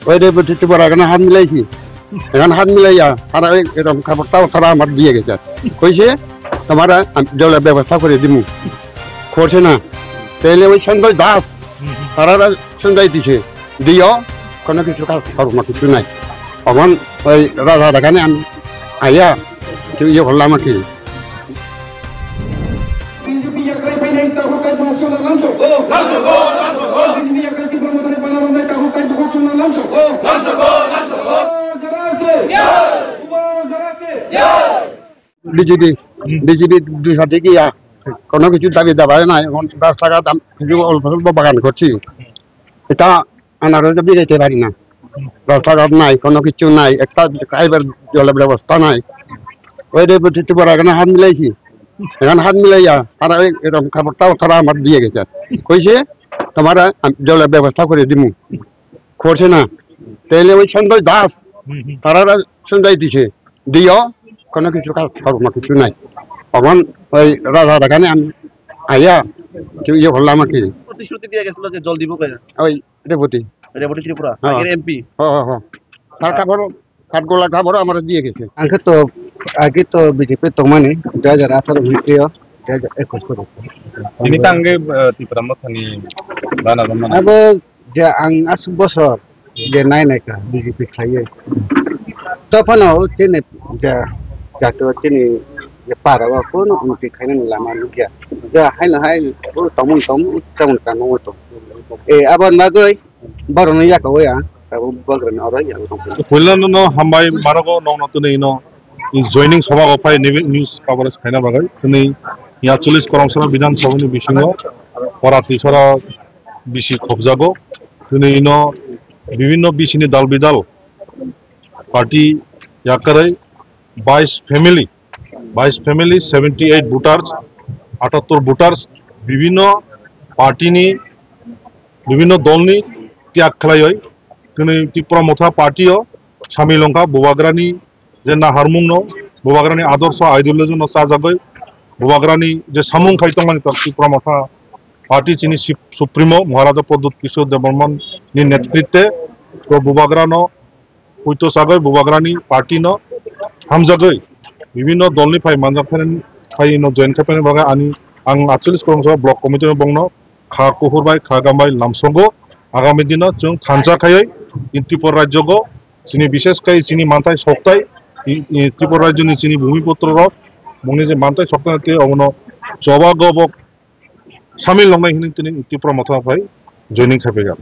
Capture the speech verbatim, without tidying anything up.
ওই রে বুঝি তো বড় কেন হাত মিলাইছি, এখন হাত মিলাইয়া তারা ওই এরকম কাপড় তাও তারা আমার দিয়ে গেছে, কইছে তোমার আমি জলের ব্যবস্থা করে দিমু, করছে না। তাইলে ওই সঞ্জয় দাস তারা সঞ্জয় দিছে, দিও কোনো কিছু কাজ করবো না, কিছু নাই। এখন ওই রাজা দেখানে আমি আইয়া কেউ ইয়ে করলাম আর কি। BJP yakrai painai takhuk tai bukhuk chwngno lamsok. Lamsok, lamsok. Bizibi yakrai Tipra Mothani painai takhuk tai bukhuk chwngno lamsok. Lamsok, lamsok. Bubagra ke. Bubagra ke. BJP, BJP দুই সাথে গিয়া কোনো কিছু দাবি দাবা নাই। এখন রাস্তাঘাট আম-, কিছু অল্প স্বল্প বাগান করছি, এটা আনারস বিকাইতে পারি না। রাস্তাঘাট নাই, কোনো কিছু নাই, একটা খাইবার জলের ব্যবস্থা নাই। ওই রে বুঝি তো বড় এখানে হাত মিলাইছি, এখানে হাত মিলাইয়া তারা ওই এরকম কাপড় তাও তারা আমার দিয়ে গেছে, কইছে তোমার আমি জলের ব্যবস্থা করে দিমু, করছে না। তাইলে ওই সঞ্জয় দাস তারা সঞ্জয় দিছে, দিও কোনো কিছু কাজ করবো না, কিছু নাই। এখন ওই রাজা দেখানে আমি আইয়া কেউ ইয়ে করলাম আর কি। প্রতিশ্রুতি দিয়ে গেছিল যে জল দিব কইয়া। ওই রেবতী। রেবতী ত্রিপুরা, হ্যাঁ। আগের এমপি। হ্যাঁ, হ্যাঁ, হ্যাঁ। তার কাপড়, কাঠগোলা কাপড় আমরা দিয়ে গেছে। আগে তো, আগে তো BJP tongmani, dui hajar atharo hwnwi twiyo, dui hajar ekush koro. Ini tangge, eh, Tipra Mothani bana bana. Abo je ang aswk bosor je nai nai kha B J P khlaiwi. Tophano chini je jato chini je para o kono unti khainani lama nukya. Je haino hai o tongmung tong chamung tangmung tong. E abo nagoi borokno yaka o ya abo bubagrani oro ya. Puilano no hambai marogo nongno twnwi no joining soba o phai news coverage khaina bagwi twnwi ya chollish Koromsora Bidhan Sabha ni bisingo ora twisora bisi khobjago. Twnwi ino bibinno bisini dal bidal party yakarwi bais family, bais family, seventy eight voters, atattor voters, bibinno party ni, bibinno dol ni tiyag khlaiwi twnwi Tipra Motha party o samil wngkha. Bubagrani je naharmungno, Bubagrani adorsho ideology no chajagwi, Bubagrani je samung khai tongmani tok Tipra Motha party chini sip-, supremo Maharaja Pradyut Kishore Debbarman ni netritwe to Bubagrano puito sagwi Bubagrani party no hamjagwi bibinno dolni phai manjak phai, phai no join khai phai bagwi ani ang atchollish Koromsora block committee no bongno kha kuphur bai kha gam bai lamsogo. Agami dino chwng thansa khaiwi in Tripura rajyogo chini bishesh kai chini manthai soktai i, i Tripura rajyoni chini bhumiputro rok bongni je manthai soktai tei obono choba gobok samil longnai hinwi tini Tipra Motha phai joining khai phaikha.